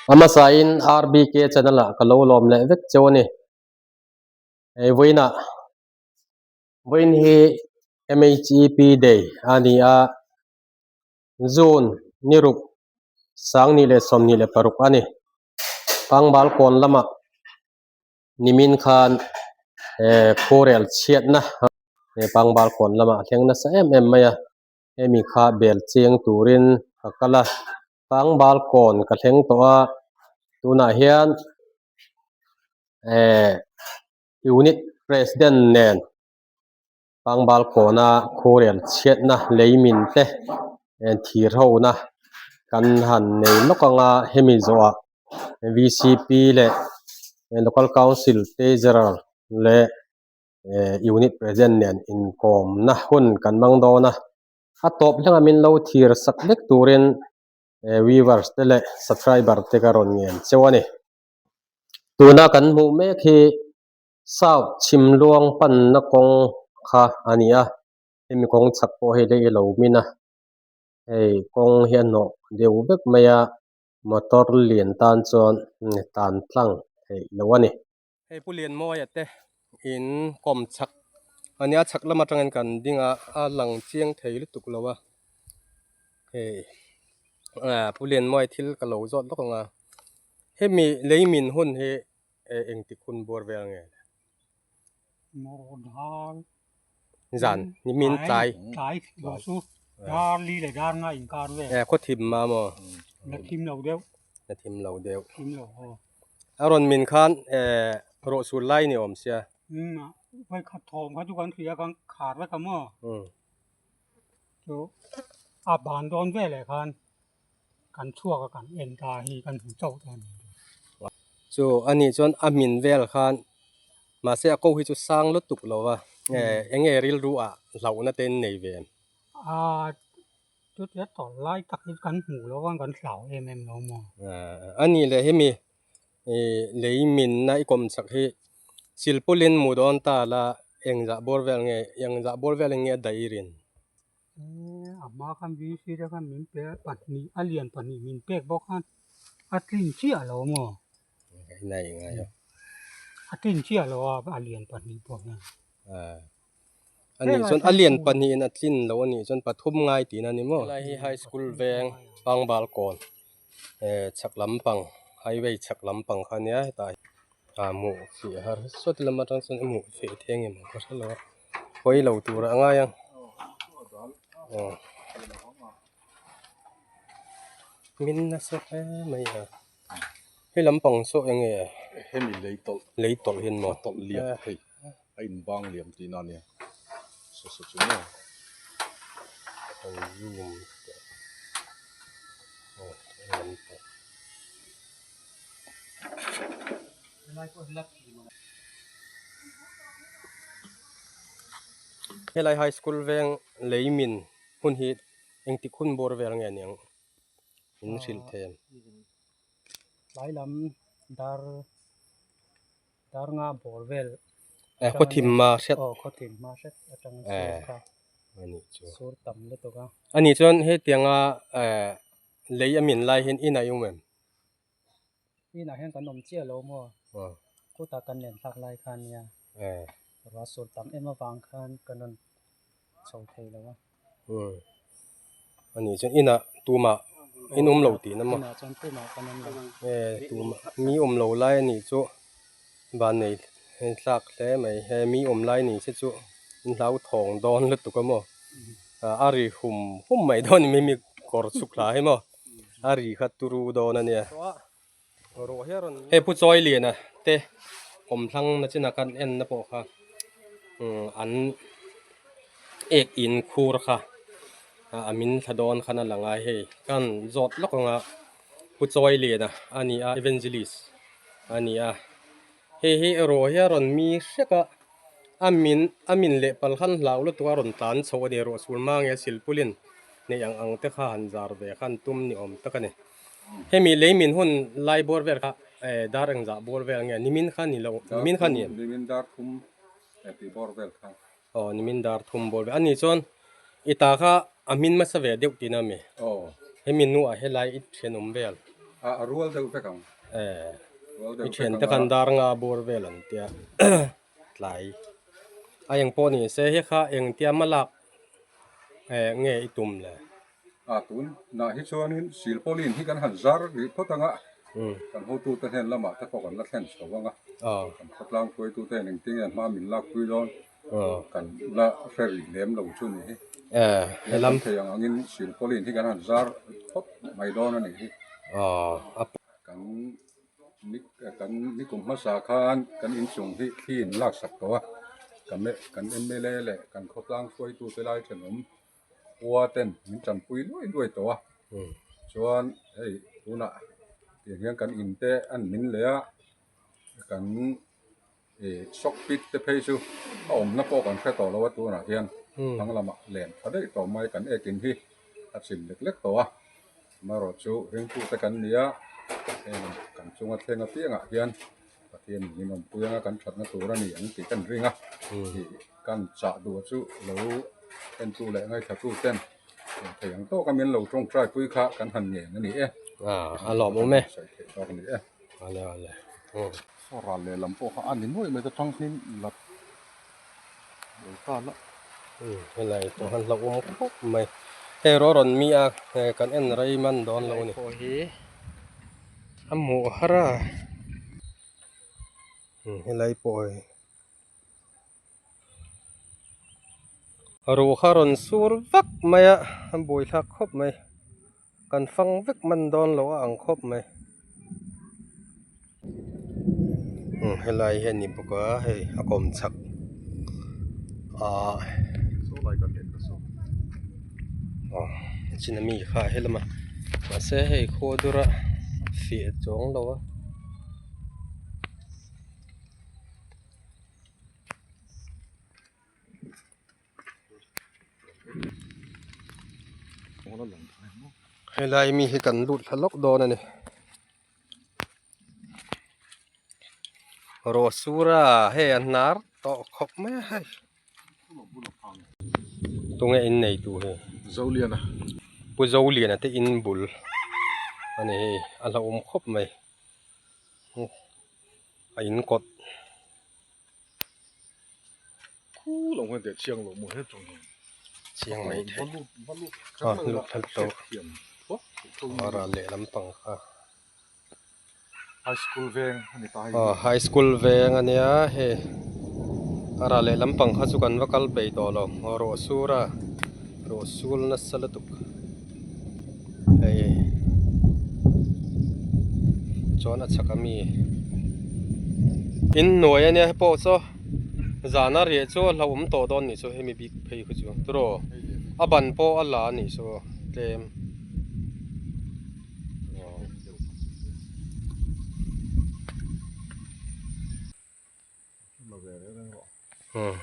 A hmasain RBK channel ah ka lo lawm leh vek cheu a ni. Hei vawiinah vawiin hi MHEP day a ni a, June ni ruk 2026 a ni. Pangbal kawn lamah nimin khan khurel chhiatna Pangbal kawn lamah a thleng nasa em em mai a. Hemi kha bel chiang turin ka kal a, Pangbal kawn ka thleng tawh a, tunah hian eh unit president nen Pangbal kawna khurel chhiatna lei min te thir hona kan han nei lawk ang a, hemi zawhah VCP leh local council treasurer leh unit president nen inkawmna hun kan hmang dawn a, a tawp hlengah min lo thir sak vek turin viewers te leh subscriber te ka rawn ngen cheu a ni. Tuna kan hmuh mek hi South Chhimluang panna kawng kha a ni a, hemi kawng chhak pawh hei lei a lo min a, hei kawng hi a hnawh deuh vek mai a, motor lian tan chuan tan tlang theih loh a ni. Hei Pu Lianmawia te in kawm chhak a nia chhak lam atangin kan ding a a lang chiang thei lutuk lo a hei ah Pu Lianmawia thil ka lo zawt lawk ang a hemi lei min hun hi engtik hun bawr vel nge zan ni min tlai tlai lo chu dar li leh dar nga inkar vel khaw thim ma maw la thim lo deuh la thim lo deuh thim lo aw A rawn min khan rawh sul lai ni awm sia. Umm vai khat thawm kha chu kan hria kan khar vek a maw. Chu a ban dawn ve leh khan kan chhuak a kan en ta hi kan hmu chauh ta a ni. Chu a nih chuan a min vel khan mahse a ko hi chu sang lutuk lo va eng nge rilru ah hlauhna te in nei ve em? Chutia tawlh lai tak hi kan hmuh loh a kan hlau em em lo maw? A nih leh hemi lei minna i kawm chak hi silpulin mu dawn ta la engzah bawr vel nge engzah bawr vel in nge a daih i rin? A hma khan VC te khan min pe a pahnih a lian pahnih min pek bawk khan a tlin chiah lo maw? Ngai ngai a. A tlin chiah lo a a lian pahnih pawh hian. A nih chuan a lian pahnihin a tlin loh a nih chuan pathum ngai tihna a ni maw? Helai hi high school veng Pangbal kawn eh chhak lampang highway chhak lampang kha ania hetah ah hmuh fih har sawt lam atang chuan hmuh fih thei ang em ka hre lo a pawi lo tur a ngai ang aw min nasa hle mai a. Hei lampang saw eng nge? Hemi lei tawlh. Lei tawlh hian maw? A tawlh liam hei a inbang liam tihna a nia. Saw saw chu maw? An zoom teh. Aw hei lampang. Helai high school veng lei min hun hi engtik hun bawr vel nge aniang? In hrilh thei em? Tlai lam dar dar nga bawr vel Eh khaw thim hma hret. Aw khaw thim hma hret atang sur kha. Ani chu. Sur tam lutuk a. Ani chuan hetianga eh lei a min lai hian in a ium em? Inah hian kan awm chiah lo maw? Aw. Kutah kan len thlak lai khan nia. Eh. Ruah sur tam em avang khan kan rawn chho thei lo a. Umm. Ani chuan inah tumah in awm lo tihna maw? Inah chuan tumah kan awm lo. Eh tumah mi awm lo lai anih chu van nei thlak hle mai. He mi awm lai ni se chu in hlauthawng dawn lutuk a maw? A ri hum hum mai dawn a ni mi kawr chhuk hla hi maw? A ri kha turu dawn a nia. Hei Pu Chawiliana te awmthlang na chinah khan en na pawh kha an ek in khur kha a min thla dawn khan a lang a hei kan zawt lawk ang a Pu Chawiliana a ni a evangelist a ni a hei hi erawh hi a rawn mi hrek a a min a min leh pal khan hlau lutuk a rawn tlan chho a ni ruahsul hma nge silpulin neih ang ang te kha han zar ve khan tum ni awm tak a ni. Hemi lei min hun lai bawr vel kha dar engzah bawr vel nge nimin kha ni lo nimin kha ni em? Nimin dar thum tih bawr vel kha. Aw nimin dar thum bawr vel ani chuan i ta kha a hmin hmasa ve deuh tihna mi? Aw. Hemi hnuah helai i thenawm vel. A a rual deuh vek ang. Eh. Rual deuh I vek thiante ang a. khan dar nga bur vel an tia tlai. A eng pawh ni se hi kha engtia hmalak eh nge i tum le? A tun nah hi chuanin silpauline hi kan han zar rih phawt ang a, kan hotute hnen lamah te pawh kan la thlen chho ang a, kan khawtlang hruaitute hian engtin nge hma min lakpui dawn kan la hre rih lem lo chu ni hi. Helam thei ang angin silpauline hi kan han zar phawt mai dawn a nih hi. Kan kan nikum hmasa khan kan inchung hi thli in laksak tawh a, kan mla leh kan khawtlang hruaitute lai thenawm khua ten min tanpui luai luai tawh a chuan hei tunah tiang hian kan in te an min leh a kan ih sock pit te phei chu a awmna pawh kan hre tawh lo a tunah hian thlang lamah len tha daih tawh mai kan ekin hi a chim lek lek tawh a amaherawh chu ringtute kan ni a heng kan chunga thleng apiangah hian Pathian in min awmpui anga kan thatna tur a ni ang tih kan ring a ih kan chah duh chu lo entu leh ngaithlatu ten thei ang tawka min lo tawngtai pui kha kan han ngen a ni e. A lawm awm e. Sawi theih tawk a ni e. Ale ale. Saw ral leh lam pawh kha a ni nuaih mai ta tang hian lat lo ta la. Helai pawh han hlauhawm khawp mai. Hei rawh rawn mi a kan en rei man dawn lo a ni. Pawh hi a hmuh har a. Helai pawh hi. Ruh kha rawn sur vak mai a, a buaithlak khawp mai. Kan fang vek man dawn lo a ang khawp mai. Helai hi a ni bawk a, hei a kawm chak ah aw chin ami kha a helama mahse hei khaw dura fiah chuang lo a. Helai mi hi kan lut thla lawk dawn a ni rawh sur a hei a hnar tawh khawp mai a hei tunge in nei tu hi Zoliana Pu Zoliana te in bul a ni hei a hlauhawm khawp mai a in kawt. Khu lo nge teh chiang lo maw he tawng hi. Chiang mai thei. A lut thal tawh. A ral leh lampang kha. High school veng a ni ta hei. Aw high school veng a nia hei. A ral leh lampang kha chu kan va kal peih tawh lo. Ruah sur a ruah sul nasa lutuk. Hei chuan a chhak ami in hnuai ania hei pawh saw zana riah chu a hlauhawm tawh dawn nih chu hemi bik phei khu chu tiraw a ban pawh a la anih chu tlem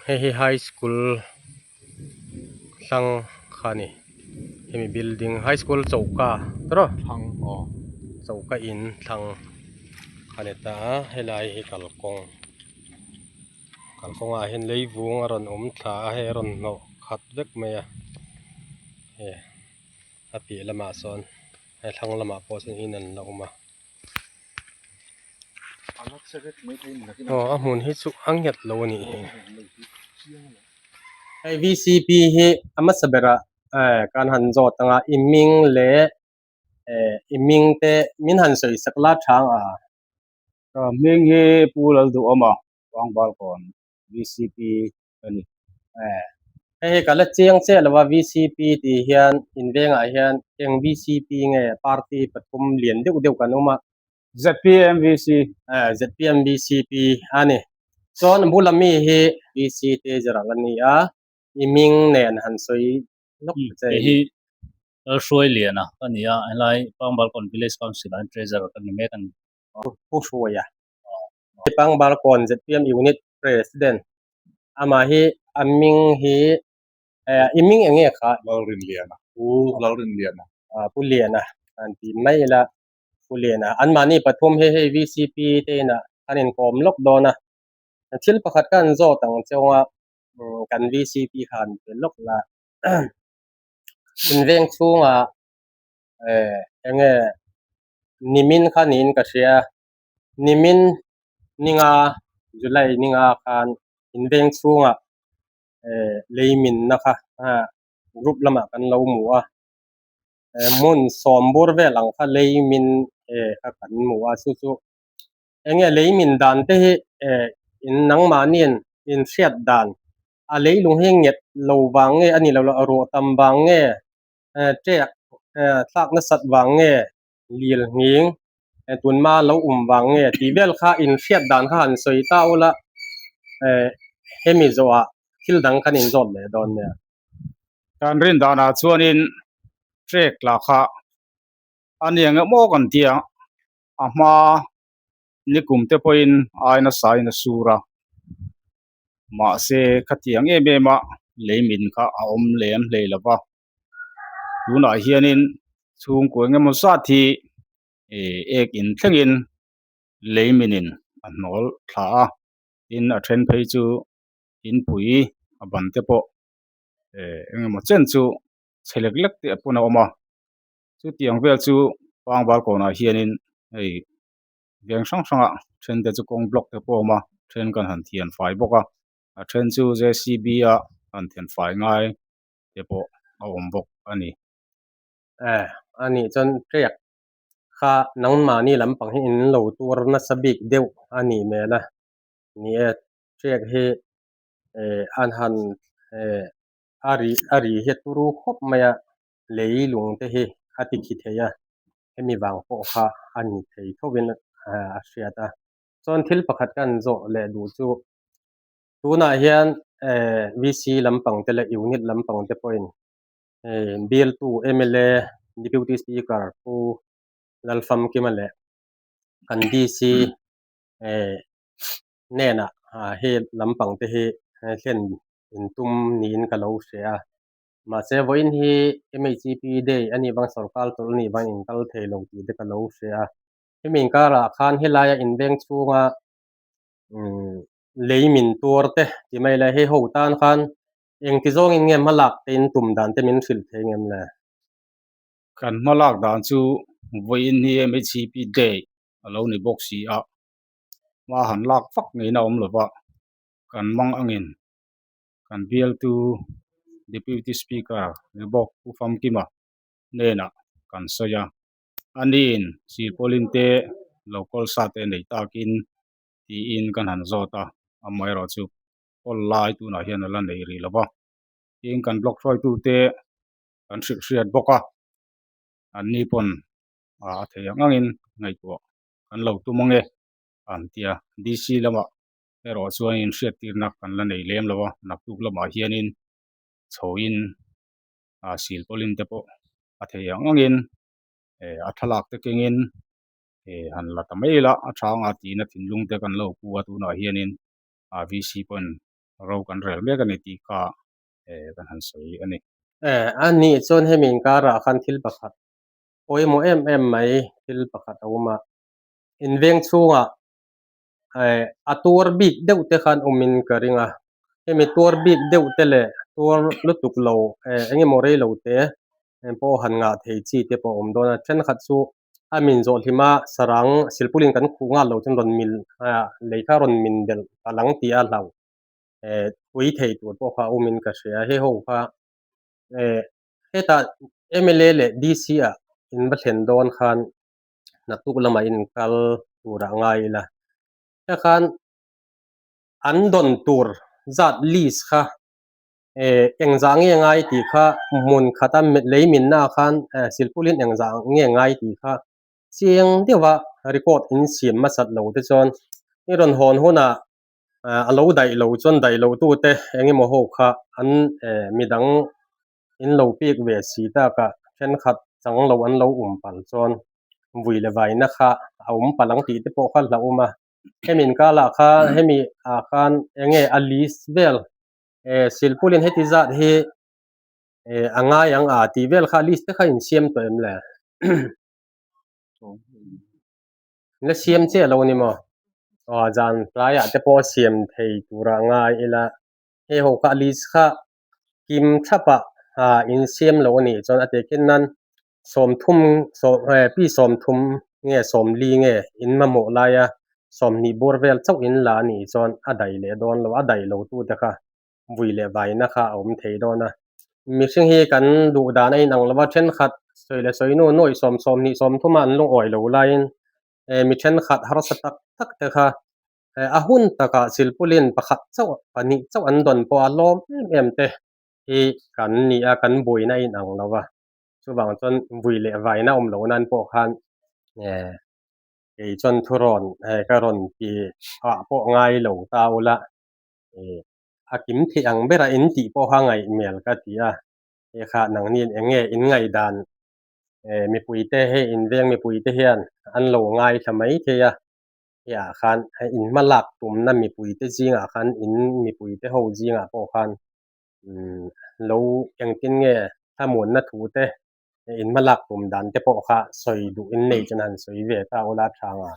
Hei hi high school hlang kha a ni hemi building high school choka tawrh aw choka in thlang a ni ta a helai hi kalkawng kalkawng ah hian leivung a rawn awm thla a hei a rawn hnawh khat vek mai a hei a piah lamah sawn hei thlang lamah pawh sawn in an la awm a. Aw a hmun hi chu a nghet lo a nih hi. Hei VCP hi a hmasa berah eh kan han zawt ang a i hming leh eh i hming te min han sawi sak la chang a. Ka hming hi Pu Lalduhawma Vangbal-kawn VCP a ni. Eh hei hi ka la chiang chiah lo a VCP tih hian in vengah hian eng VCP nge party pathum lian deuh deuh kan awm a. ZPM VC. Eh ZPM VCP a ni. Chuan bula mi hi VC te zir ang a ni a i hming nen han sawi lawk ta che. Kei hi Lalhruailiana ka ni a helai Pangbalkawn Village Council ah hian Treasurer ka ni mek a ni. Pu Hruaia Pangbalkawn ZPM Unit President Amah hi a hming hi eh i hming eng nge kha? Lalrinliana. Pu Lalrinliana. Ah Pu Liana an ti mai ila Pu Liana. Anmahni pathum hi hei VCP te inah an inkawm lawk dawn a. Thil pakhat ka han zawt ang cheu a kan VCP kha an pe lawk la. In veng chhungah eh eng nge Nimin kha niin ka hria nimin ninga July ninga khan inveng chhungah eh lei minna kha ah group lamah kan lo hmu a eh hmun sawm bur vel ang kha lei min eh kha kan hmu a chu chu eng nge lei min dan te hi eh in nangmahniin inhriat dan a leilung hi nghet lo vang nge a ni lo lo a ruah tam vang nge eh ṭek eh thlak nasat vang nge lil nghing eh tunma lo awm vang nge tih vel kha inhriat dan kha han sawi ta ula eh hemi zawhah thil dang kan inzawt leh dawn nia. Kan rin danah chuanin trek lah kha a ni ang emaw kan ti a, a hma nikum te pawhin ai nasa in a sur a, mahse khatiang em em a lei min kha a awm lem hlei lo va, tunah hianin chhungkua eng emaw zat hi ih ek in thlengin lei minin a hnawl thla a, tin a then phei chu inpui a ban te pawh eh eng emaw chen chu chhe lek lek te pawn a awm a chutiang vel chu pangbal kawnah hianin hei veng hrang hrangah then te chu kawng block te pawh a awm a then kan han thian fai bawk a a then chu J C B a han thian fai ngai te pawh a awm bawk a ni. Eh a nih chuan riak kha nangmahni lampang hi in lo tur nasa bik deuh a nih hmel a ni e riak hi eh an han eh a ri a ri hi a turu khawp mai a lei lung te hi a ti khi thei a hemi vang pawh kha a ni thei thovin a hriat a chuan thil pakhat ka han zawh leh duh chu tunah hian eh V C lampang te leh unit lampang te pawhin hei bialtu M L A deputy speaker pu Lalfamkima leh kan D C eh hnenah ah hei lampang te hi thlen intum niin ka lo hria a mahse vawiin hi M H P day a nih vang sorkar tawlh a nih vang in kal thei lo tih te ka lo hria a hemi inkarah khan helaia inveng chhunga umm lei min tuar te ti mai la hei ho tan khan engti zawngin nge hmalak te in tum dan te min hrilh thei ngem le? Kan hmalak dan chu vawiin hi M H P day a lo ni bawk si a hma han lak vak ngeiin a awm lo va kan mang angin kan bialtu Deputy Speaker ni bawk Pu Famkima hnenah kan sawi a aniin silpauline te lo kawl sa te nei takin tiin kan han zawt a amaherawh chu kawl lai tunah hian a la nei rih lo va tin kan block hruaitute kan hrilh hriat bawk a anni pawn a thei ang angin ngaihtuah kan lo tum ange an ti a D_C lamah erawh chuanin hriattirna kan la nei lem lo a naktuk lamah hianin chhoin ah silpauline te pawh a thei ang angin eh a thlalak te kengin eh han la ta mai ila a tha anga tiin a thinlung te kan lo pu a tunah hianin ah V_C pawn ro kan rel mek a ni tih kha eh kan han sawi a ni. Eh a nih chuan hemi inkarah khan thil pakhat pawimawh em em mai thil pakhat a awm a inveng chhungah eh a tuar bik deuh te khan awmin ka ring a hemi tuar bik deuh te leh tuar lutuk lo eh eng emaw rei lo te pawh han ngah thei chi te pawh a awm dawn a thenkhat chu a min zawh hlim a sarang silpulin kan khuh nghal lo chuan rawn mil ah lei kha rawn min belh palh ang tih a hlauh eh pui thei tur pawh kha a awmin ka hria hei ho kha eh hetah M L A leh D C ah in va thlen dawn khan naktuk lamah in kal turah ngai ila hei khan an dawn tur zat list kha eh engzah nge ngai tih kha hmun khata lei minna ah khan eh silpulin engzah nge ngai tih kha chiang deuha record in siam hmasat lo te chuan i rawn hawn hunah a lo daih lo chuan daih loh tute eng emaw ho kha an eh midang in lo pek ve si takah thenkhat chang lo an lo um pal chuan vui leh vaina kha a awm palh ang tih te pawh kha hlauhawm a hemi inkalah khan hemi ah khan eng nge a list vel eh silpulin heti zat hi eh a ngai ang a tih vel kha list te kha insiam tawh em le la siam chiah lo a ni maw aw zan tlaiah te pawh a siam thei turah ngai ila hei ho kha a list kha kim thlapah ah insiam lo a nih chuan a tehkhin nan sawmthum sawm eh pi sawmthum. nge 40 nge in mamawh laia 20 bur vel chauh in la a nih chuan a daih leh dawn lo a daih lo tute kha vui leh vaina kha a awm thei dawn a. Mihring hi kan duh dan a inang lo a, thenkhat sawi leh sawi nu nuaih sawm 20 30 a an lungawi lo laiin mi thenkhat harsa tak tak te kha a hun takah silpulin pakhat chauh pahnih chauh an dawn pawh a lawm em em te hi kan ni a, kan buaina a inang lo a. Chuvang chuan vui leh vaina awm loh nan pawh khan kei chuan thurawn ka rawn ti ah pawh ngai lo ta ula. A kim theih ang bera in tih pawha ngaih hmel ka ti a, hei kha nangniin eng nge in ngaihdan mipuite hei in veng mipuite hian an lo ngaithla mai thei a, hei ah khan in hma lak tumna mipuite zingah khan in mipuite ho zingah pawh khan lo engtin nge thlamuanna thu te in hma lak tum dan te pawh kha sawi duh in nei chuan han sawi ve ta ula tha nga.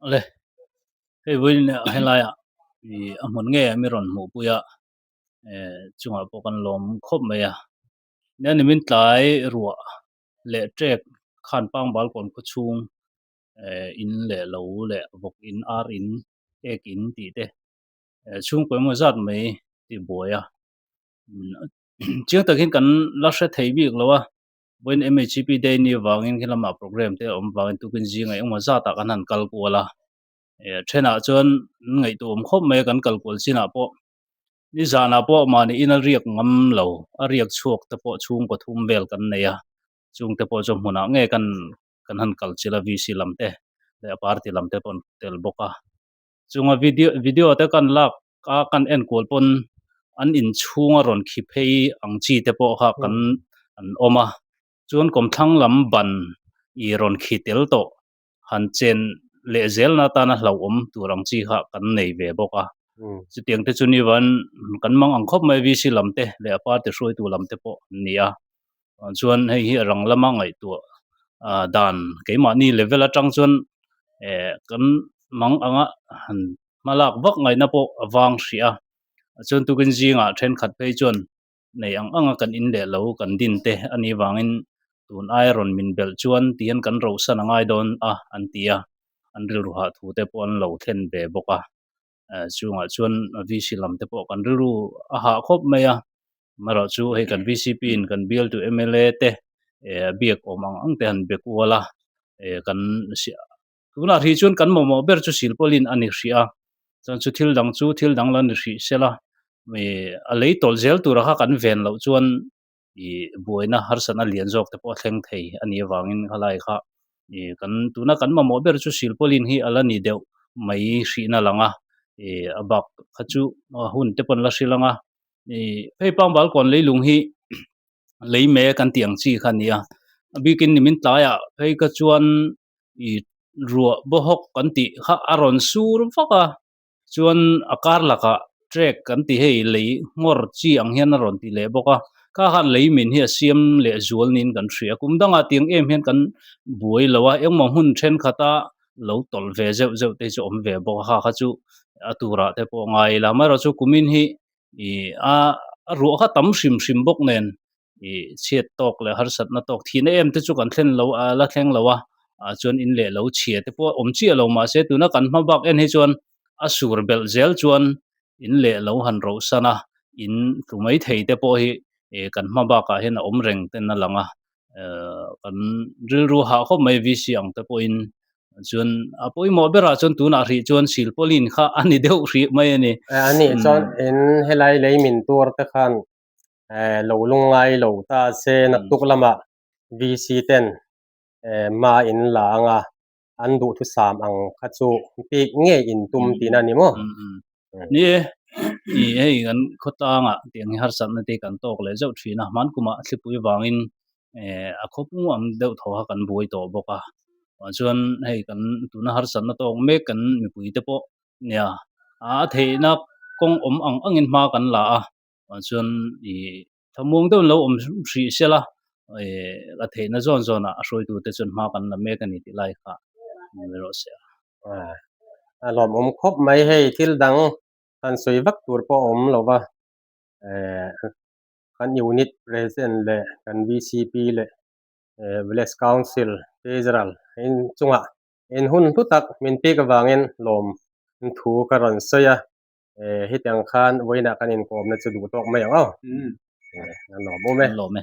Awle, hei vawiin helaiah ih a hmun ngei ah mi rawn hmuh pui a eh chungah pawh kan lawm khawp mai a nia nimin tlai ruah leh ṭek khan pangbal kawn khaw chhung eh in leh lo leh vawk in ar in ek in tih te eh chhungkaw emaw zat mai tih buai a chiang takin kan la hre thei bik lo a. Vawiin MHCP Day ni avangin khi lamah program te a awm avangin tukin zingah engemaw zatah kan han kal kual a, eh thenah chuan an ngaihtuah awm khawp mai a kan kal kual chinah pawh nizanah pawh mahni in a riak ngam lo a riak chhuak te pawh chhungkaw thum vel kan nei a, chung te pawh chu hmunah nge kan kan han kal chilh a VC lam te leh a party lam te pawh an tel bawk a, chunga video video te kan lak a kan enkual pawn an inchhunga rawn khi phei ang chi te pawh kha kan an awm a chuan kawmthlang lam ban ih rawn khi tel tawh han chen leh zelna atana hlauhawm tur ang chi kha kan nei ve bawk a chutiang te chu ni van kan mang ang khawp mai VC lam te leh a party hruaitu lam te pawh an ni a chuan hei hi a rang lama ngaihtuah ah dan keimahni level atang chuan eh kan mang anga han hma lak vak ngaihna pawh a vang hrih a chuan tukin zingah thenkhat phei chuan nei ang anga kan in leh lo kan din te a nih vangin tun aia rawn min belh chuan ti hian kan rohsan a ngai dawn a an ti a an rilru hah thu te pawh an lo thlen ve bawk a eh chungah chuan VC lam te pawh kan rilru a hah khawp mai a amaherawh chu hei kan VCP in kan bialtu M_L_A te eh biak awm ang ang te han be kual a eh kan Tunah hrih chuan kan mamawh ber chu silpawlin a ni hrih a, chuan chu thil dang chu thil dang la ni hrih sela, ih a lei tawlh zel tura kha kan ven loh chuan ih buaina harsatna lian zawk te pawh a thleng thei a nih avangin khalai kha ih kan tuna kan mamawh ber chu silpawlin hi a la ni deuh mai hrihna lang a, ih a bak kha chu hun te pawh an la hrilh ang a, ih hei pangbal kawn leilung hi lei mek kan tih ang chi kha a ni a, a bikin nimin tlaiah phei kha chuan ih ruah bawhawk kan tih kha a rawn sur vak a chuan a kar lakah track kan tih hei lei nghawr chi ang hian a rawn ti leh bawk a kha khan lei min hi a siam leh zual niin kan hria kum dangah tiang em hian kan buai lo a engmaw hmun thenkhat a lo tawlh ve zeuh zeuh te chu awm ve bawk a kha kha chu a turah te pawh a ngai ila amaherawhchu kumin hi ih a ruah kha tam hrim hrim bawk nen ih chhiat tawk leh harsatna tawk thihna em te chu kan thlen lo a la thleng lo a ah chuan in leh lo chhia te pawh awm chiah lo mahse tuna kan hma bak en hi chuan a sur belh zel chuan in leh lo han roh san a in tlu mai thei te pawh hi ih kan hma bakah hian a awm reng ten a lang a eh kan rilru hah khawp mai VC ang te pawhin chuan a pawimawh berah chuan tunah hrih chuan silpawlin kha a ni deuh hrih mai a ni. A nih chuan in helai lei min tuar te khan eh lo lungngai lo ta se naktuk lamah VC ten eh hma in la ang a, an duhthusam ang kha chu pik ngei in tum tihna a ni maw? Ni e, ih hei kan khawtlangah tiang hi harsatna te kan tawk leh zeuh thin a, hman kumah thlipui vangin eh a khawpung ang deuh thaw kha kan buai tawh bawk a, chuan hei kan tuna harsatna tawk mek kan mipui te pawh nia a theihna kawng awm ang angin hma kan la a. Chuan ih thlamuang deuhin lo awm hrih sela ih a theihna zawn zawnah a hruaitute chuan hma kan la mek a ni tih lai kha ni mai rawh se. A lawmawm khawp mai hei thil dang han sawi vak tur pawh a awm lo va eh kan unit president leh kan VCP leh. Village Council Treasurer in chungah in hun hlu tak min pek avangin lawm thu ka rawn sawi a, hetiang khan vawiinah kan inkawmna chu duh tawk mai ang aw. A lawm awm e. A lawm e.